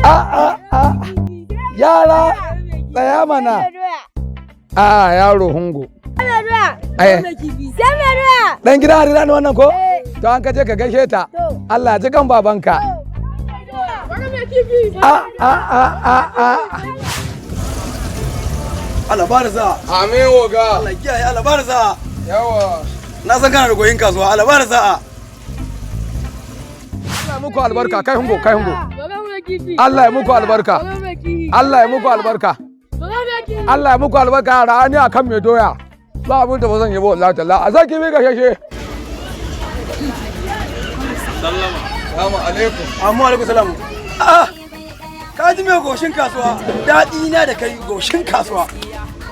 A a a, yara, tsaya mana. A yaro hungo. Eh. Dan gida Harira ne wannan ko? To, an kaje ka gaishe ta. Allah ji kan babanka. A a a a a. Allah ba da sa'a. Amin, oga. Allah kiyaye, Allah ba da sa'a. Yawa. Na san kana da goyin kasuwa, Allah ba da sa'a. Allah ya muku albarka, kai hungo, kai hungo. Allah ya muku albarka. Allah ya muku albarka. Allah ya muku albarka, yara, ni akan mai doya. Ba abin da ba zan yi ba, wallahi talla. A zaki mi gashashe. Sallama. Salamu alaikum. Amma alaikum salam. Ah, ka ji mai goshin kasuwa, daɗi na da kai, goshin kasuwa.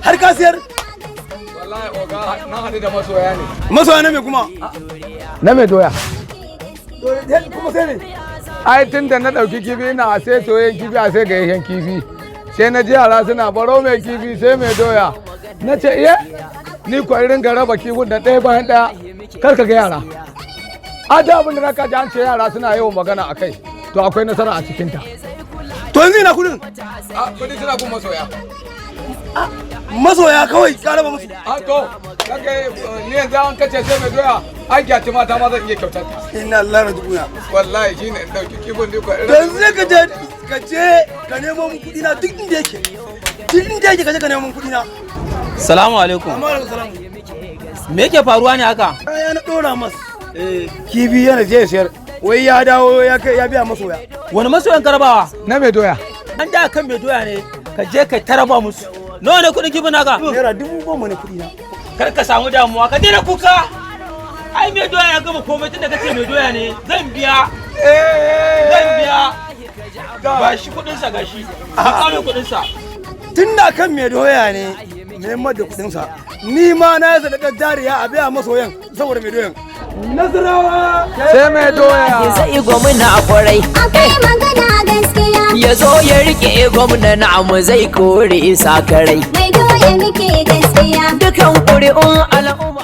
Har ka siyar? Wallahi oga, na haɗu da masoya ne. Masoya na me kuma? Na mai doya. To, kuma sai ne? Ai tun da na ɗauki kifi ina a sai soyayyen kifi, a sai gayayyen kifi. Sai na ji yara suna baro mai kifi sai mai doya. Na ce iye, ni ko irin ga raba kifin da ɗaya bayan ɗaya. Kar ka ga yara. A da abin da na kaji an ce yara suna yawan magana a kai. To, akwai nasara a cikinta. To, yanzu ina kudin? A kudi suna kun masoya. Masoya kawai ka raba musu. A to, kake ni yanzu an kace sai mai doya, ai gyaci mata ma zan iya kyautar ta. Inna Allah rajibuna. Wallahi shine in ɗauki kifin ni ko To, yanzu sai ka je ka nemo mun kudi na duk inda yake. Duk inda yake, ka je ka nemo mun kudi na. Salamu alaikum. Amma alaikum salam. Me yake faruwa ne haka? Kaya na dora mas. Kifi yana je ya sayar. Wai ya dawo ya kai ya biya masoya. Wani masoyan karabawa? Na mai doya. An da kan mai doya ne, ka je ka taraba musu. Nawa ne kuɗin kifin naka? ₦10,000 ne kudi na. Kar ka samu damuwa, ka daina kuka. Ai mai doya ya gama komai, tunda kace mai doya ne, zan biya. Zan biya. Ba shi kuɗin sa, gashi. Ka kame kuɗin sa. Tun da kan mai doya ne, neman da kudinsa. Ni ma na yi sadakar jariya a biya masoyan saboda mai doyan. Nasarawa! Sai mai doya. Zai gwamna kwarai. Akwai magana gaskiya. Ya zo ya rike gwamna namu, zai kore sakarai. Mai doya muke gaskiya. Dukan ƙuri'un al'umma.